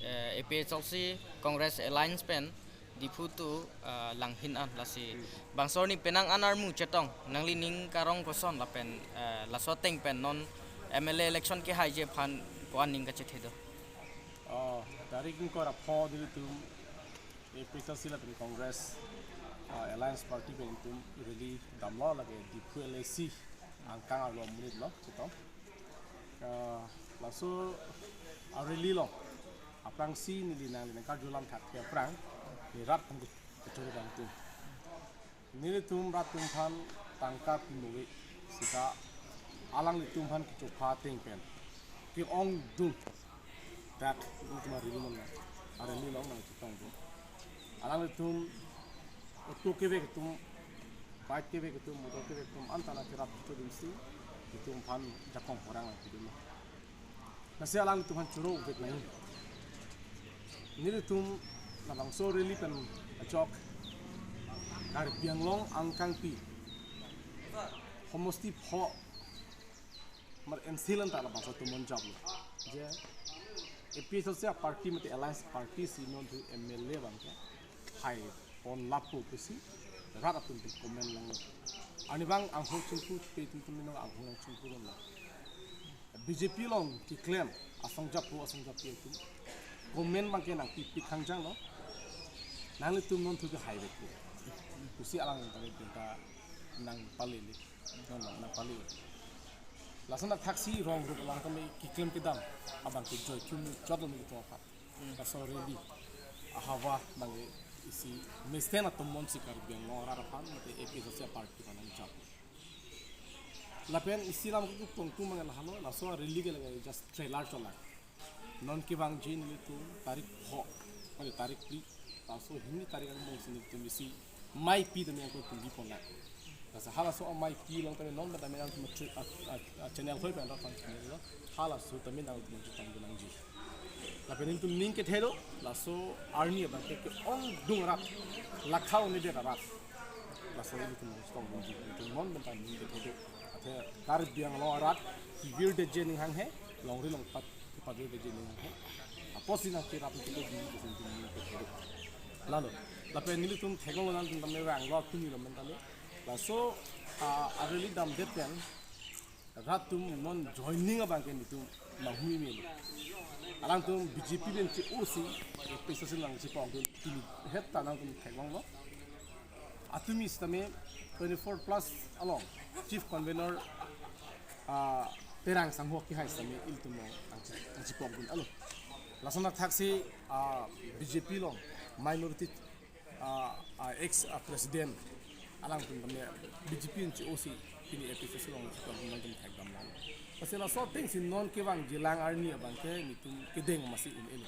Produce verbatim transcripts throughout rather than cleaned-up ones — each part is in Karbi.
Eh, A P H L C Congress Alliance pen Diphu tu, eh, langhin an lasi. Bangso arni penang an armu chetong, nangli ning karong koson lapen, eh, laso ateng pen non M L A election kehaiji aphan ko-an ning kachethe do? Oh, tarik ingkoi ra pho nelitum A P H L C lapen Congress, ah, Alliance Party pen itum rally damlo, lake Diphu L A C angkang arlo amonit lo chetong. Ah, laso a-rally along aphrangsi neli nangli nangkarju alam thak ke aphrang, neli rat aphan kechoro bang tum. Nelitum rat atum aphan tangka pimo ave seta alanglitum aphan kechopha ateng pen ke-ongdung dak nelitum a-rally along, a-rally along nangchetong do. Alanglitum auto kevek atum, bike kevek atum, motor kevek atum, an ta nangkerap chodunsi itum aphan jakong horang nangpidun. Lasi alanglitum aphan choro vek nangji. Nelitum labangso rally pen ajok Karbi Anglong angkangpi homosti pho mar ensilan ta labangso atum monjaplo. Je A P H L C a-party mate Alliance Party si non thu M L A abang ke hai pon lapu pusi rat atum pen comment longlo. Arnivang anghong chingpu pe tum tum non anghong chingpu longlo. B J P along keklem asong japo asong japi atum comment abang ke nangpipik hangjang lo. Nanglitum non thu ke hai vek pu pusi alang tadi pinta nangpalele. Non nangpalele. Lason athaksi rong rup alang tame keklem kedam abang ke joy chum jodol mi to apa. Laso rally ahavar abang ke isi mesten atum monsi Karbi Anglong arat aphan mate A P H L C a-party aphan nangchap. Lapen isi alam ke tong tum abang lahelo, laso rally ke lake just trailer cholang. Non kevangji nelitum tarik pho, kali tarik phli, laso hini tarik angbong si nelitum isi maipi tame angkoi puli pon lang. Lasi halaso amaipi along tame non tame nangtum a-, a-, a-, a-, channel khoi pen rat aphan channel lo, halaso tame nangtum chetong nangji. Lapen nelitum ning kethe do, laso arni abang ke ke-ongdung rat, lakhau ni de rat. Laso nelitum chetong nangji, nelitum non pen ta ning kethe do. Athe Karbi Anglong arat kevirdetji aning hanghe, longri longpat kepavirdetji aning hanghe. Apotsi nangcherap kedo di, nelitum ning kethe do. Lalo, lapen nelitum theklong nangtum tame vanglo atum ni lo pen tame. Laso, ah, a-rally damdet pen rat atum non joining abang ke nelitum nanghu melo. Alangtum B J P pen che-osi, A P H L C nangchepokdun, pini het ta nangtum theklonglo. Atumi sitame twenty-four plus along Chief Convener, ah, Terang Sangho kehai sitame ilitum along nangche-, nangchepokdun alo. Lason athaksi, ah, B J P along minority, ah, ah, ex, ah, president alangtum tame B J P pen che-osi pini A P H L C along nangchepokdun nangtum thekdam lang. Lasi laso ateng si non kevangji lang arni abang ke nelitum kedeng masi un-elo.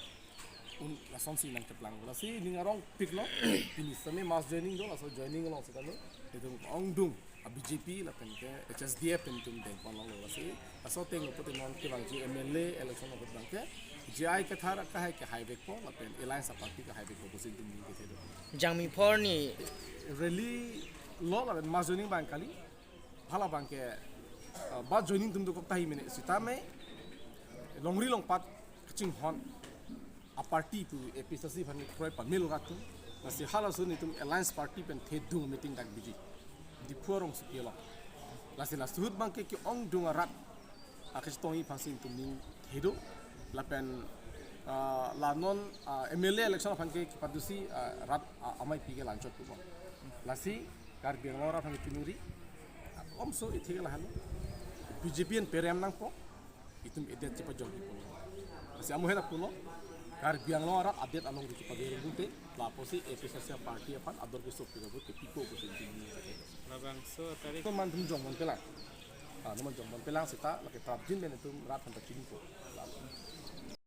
Un lasonsi nangkeplang. Lasi ning arongpiklo. Pini sitame mass joining do, laso joining along sitame nelitum ongdung a-B J P lapen ke H S D F pen nelitum dengpon longlo. Lasi laso ateng lo pute non kevangji M L A election ahut abang ke J I Kathar akehai ke hai vekpo lapen Alliance a-party ke hai vekpo pusi nelitum ning kethe do. Jangmi pho arni rally lo lapen mass joining abang kali. Hala abang ke, uh, ba joining atum dokok tahai mene sitame longri longpat kachinghon a-party pu A P H L C aphan kroi pamelo rat atum. Lasi halaso nelitum Alliance Party pen thedung meeting dak biji Diphu arongsopi along. Lasi laso ahut abang ke ke-ongdung arat akachetongji aphansi nelitum ning kethe do. Lapen, ah, la non, ah, M L A election aphan ke kepadusi, ah, rat, ah, amaipi ke la-anchot pupo. Lasi Karbi Anglong arat aphan ke pinuri, ah, omso ithi ke lahelo. B J P pen perem nangpo, itum edet chepajokji pulo. Lasi amo hena pulo, Karbi Anglong arat adet along kepavirung te, lapusi A P H L C a-party aphan ador kesopi kabut kepipo pusi nelitum ning kethe. Labangso tarik. Ko mantum jongbon pelang. Ah, numan jongbon pelang seta, lake prapjin pen itum rat aphan ta chinipo. Lalu.